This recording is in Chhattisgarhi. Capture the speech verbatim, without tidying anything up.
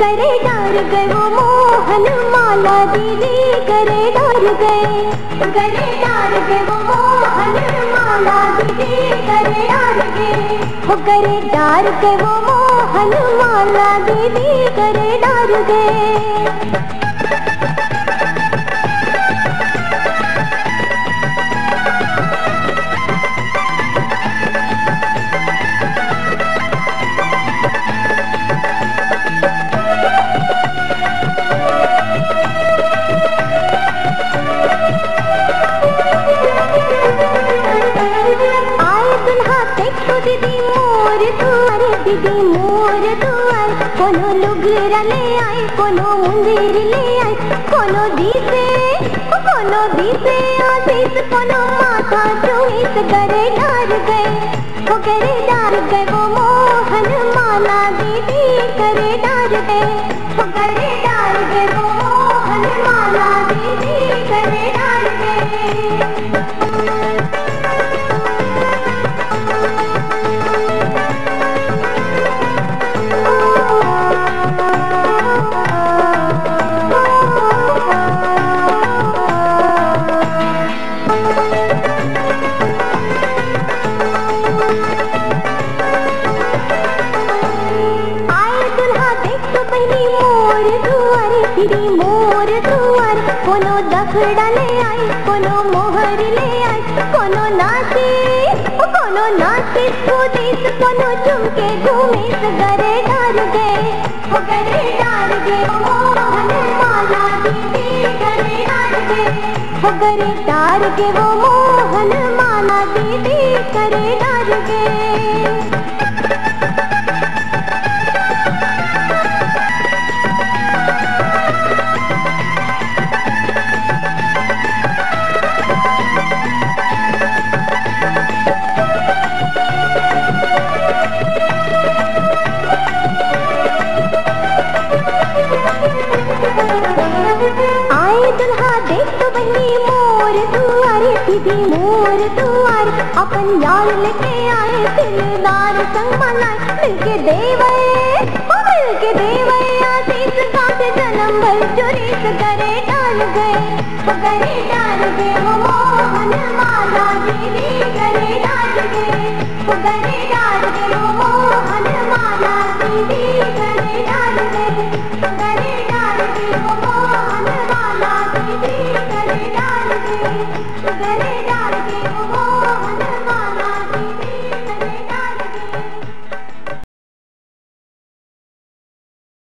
गरे डार गए वो मोहन माला दीदी, गरे डार गए। गरे डार गए वो मोहन माला दीदी, गरे डार गए। हो गरे डार गए वो मोहन माला दीदी, गरे डार गए। आए दुल्हा देखो दीदी मोर दुआर, दीदी मोर दुआर, कोनो लुगरा ले आए, कोनो मुंदरी ले आए, कोनो दीसे, कोनो दीसे आशीष, कोनो माथा चुमिस, गरे डार गए। हो गरे डार गए वो मोहन माला दीदी, गरे डार गए। हो गरे डार गए वो मोहन माला दीदी, गरे डार गए। आए दुल्हा देख तो बहिनी मोर दुआर, दीदी मोर दुआर, कोनो दखड़ा ले आए, कोनो मोहर ले आए, कोनो नाचे, ओ कोनो नाचे कूदिस, कोनो झुमके झूमिस, गरे डार गए। हो गरे डार गए वो मोहन माला दीदी, गरे डार गए। हो गरे डार गए वो मोहन माला दीदी, गरे डार गए। आए दुल्हा देख तो बहिनी मोर दुआर, दीदी मोर दुआर, अपन यार लेके आए, दिलदार संग मनाए, मिलके देवे, ओ मिलके देवे आशीष, सात जन्म भर जुड़ीस, गरे डार गए। गरे डार गए वो मोहन माला दीदी, गरे डार गए। गरे डार गए वो मोहन